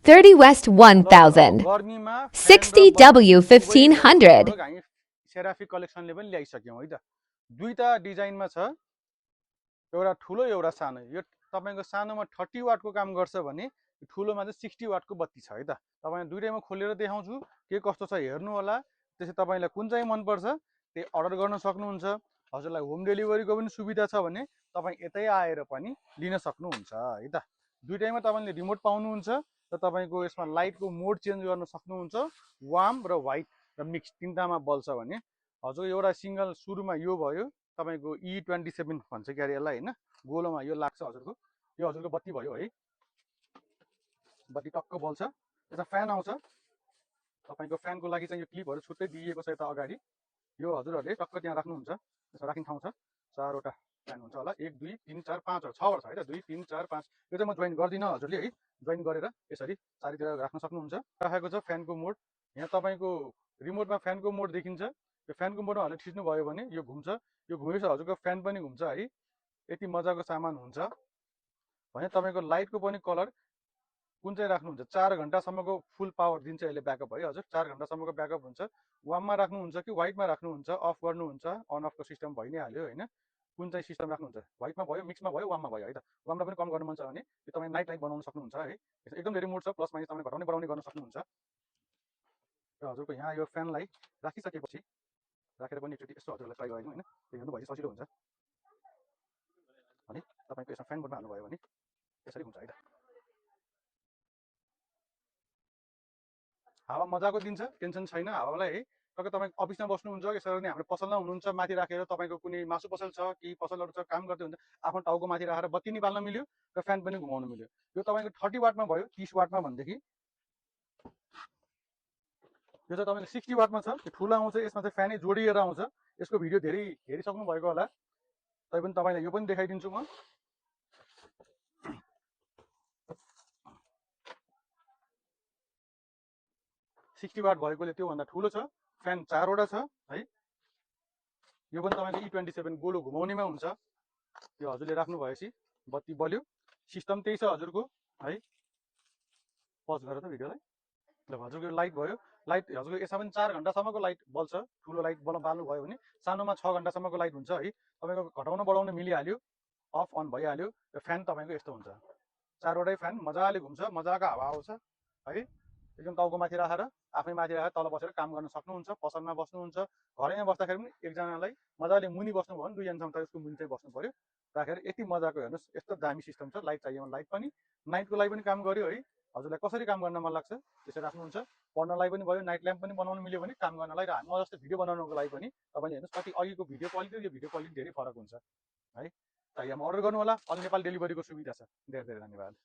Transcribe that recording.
30 West 1000, गर्मीमा 60 W 1500. हामी सेराफिक कलेक्सनले पनि ल्याइसक्यौँ है त। दुईटा डिजाइनमा छ, एउटा ठुलो एउटा सानो। यो तपाईँको सानोमा 30 वाटको काम गर्छ भने ठुलोमा चाहिँ 60 वाटको बत्ती छ है त। तपाईँ दुईटैमा खोलेर देखाउँछु के कस्तो छ हेर्नु होला। त्यसै तपाईँलाई कुन चाहिँ मनपर्छ त्यही अर्डर गर्न सक्नुहुन्छ। हजुरलाई होम डेलिभरीको पनि सुविधा छ भने तपाईँ यतै आएर पनि लिन सक्नुहुन्छ है त। दुईटैमा तपाईँले रिमोट पाउनुहुन्छ र तपाईँको यसमा लाइटको मोड चेन्ज गर्न सक्नुहुन्छ। वार्म र व्हाइट र मिक्स तिनटामा बल्छ भने हजुर एउटा सिङ्गल सुरुमा यो भयो तपाईँको E27 भन्छ क्यारे यसलाई होइन, गोलोमा यो लाग्छ हजुरको। यो हजुरको बत्ती भयो है, बत्ती टक्क बल्छ। यसमा फ्यान आउँछ, तपाईँको फ्यानको लागि चाहिँ यो क्लिपहरू छुट्टै दिइएको छ यता अगाडि। यो हजुरहरूले टक्क त्यहाँ राख्नुहुन्छ, यसमा राख्ने ठाउँ छ। 4वटा फ्यान हुन्छ होला, 1 2 3 4 5 6वटा छ है त। 2 3 4 5 यो चाहिँ म जोइन गर्दिनँ हजुरले है, जोइन गरेर यसरी चारैतिर राख्न सक्नुहुन्छ। राखेको छ फ्यानको मोड। यहाँ तपाईँको रिमोटमा फ्यानको मोड देखिन्छ। यो फ्यानको मोडमा हजुरले थिच्नु भयो भने यो घुम्छ। यो घुमेपछि हजुरको फ्यान पनि घुम्छ है। यति मजाको सामान हुन्छ भने तपाईँको लाइटको पनि कलर कुन चाहिँ राख्नुहुन्छ। 4 घन्टासम्मको फुल पावर दिन्छ यसले, ब्याकअप है हजुर। 4 घन्टासम्मको ब्याकअप हुन्छ। वार्ममा राख्नुहुन्छ कि व्हाइटमा राख्नुहुन्छ, अफ गर्नुहुन्छ, अन अफको सिस्टम भइ नै हाल्यो होइन। कुन चाहिँ सिस्टम राख्नुहुन्छ, व्हाइटमा भयो, मिक्समा भयो, वार्ममा भयो है त। वार्ममा पनि कम गर्नु मन छ भने यो तपाईँ नाइट लाइट बनाउन सक्नुहुन्छ है। एकदम धेरै मोड छ, प्लस माइनस तपाईँले घटाउने बढाउने गर्न सक्नुहुन्छ। र हजुरको यहाँ यो फ्यानलाई राखिसकेपछि राखेर पनि एकचोटि यस्तो हजुरलाई ट्राई गराइदिउँ होइन। त्यो हेर्नु भयो सजिलो हुन्छ भने तपाईँको यसमा फ्यान मोडमा हाल्नुभयो भने यसरी हुन्छ है त। हावा मजाको दिन्छ, टेन्सन छैन हावालाई है। टक्क तपाईँ अफिसमा बस्नुहुन्छ, यसरी नै हाम्रो पसलमा हुनुहुन्छ, माथि राखेर तपाईँको कुनै मासु पसल छ कि पसलहरू छ, काम गर्दै हुन्छ, आफ्नो टाउको माथि राखेर बत्ती नि बाल्न मिल्यो र फ्यान पनि घुमाउनु मिल्यो। यो तपाईँको 30 वाटमा भयो। 30 वाटमा भनेदेखि यो चाहिँ तपाईँले 60 वाटमा छ, त्यो ठुलो आउँछ। यसमा चाहिँ फ्यानै जोडिएर आउँछ। यसको भिडियो धेरै हेरिसक्नु भएको होला, तैपनि तपाईँलाई यो पनि देखाइदिन्छु म। 60 वाट भएकोले त्योभन्दा ठुलो छ। फ्यान 4वटा छ है। यो पनि तपाईँको E27 गोलो घुमाउनेमा हुन्छ। त्यो हजुरले राख्नु भएपछि बत्ती बल्यो, सिस्टम त्यही छ हजुरको है। पज गरेर त भिडियोलाई ल, हजुरको लाइट भयो। लाइट हजुरको यसमा पनि 4 घन्टासम्मको लाइट बल्छ। ठुलो लाइट बाल्नु भयो भने सानोमा 6 घन्टासम्मको लाइट हुन्छ है। तपाईँको घटाउन बढाउन मिलिहाल्यो, अफ अन भइहाल्यो। र फ्यान तपाईँको यस्तो हुन्छ, 4वटै फ्यान मजाले घुम्छ, मजाको हावा आउँछ है। एकदम टाउको माथि राखेर आफै माथि राखेर तल बसेर काम गर्न सक्नुहुन्छ। पसलमा बस्नुहुन्छ, घरैमा बस्दाखेरि पनि एकजनालाई मजाले मुनि बस्नु भयो भने दुईजनासम्म त यसको मुनि चाहिँ बस्नु पर्यो राखेर। यति मजाको हेर्नुहोस्, यस्तो दामी सिस्टम छ। लाइट चाहियो भने लाइट पनि, नाइटको लागि पनि काम गर्यो है। हजुरलाई कसरी काम गर्न मन लाग्छ त्यसरी राख्नुहुन्छ। पढ्नलाई पनि भयो, नाइट ल्याम्प पनि बनाउनु मिल्यो भने काम गर्नलाई, र म जस्तो भिडियो बनाउनको लागि पनि तपाईँले हेर्नुहोस् कति अघिको भिडियो क्वालिटी र यो भिडियो क्वालिटी धेरै फरक हुन्छ है। चाहिएमा अर्डर गर्नु होला। अल नेपाल डेलिभरीको सुविधा छ। धेरै धेरै धन्यवाद।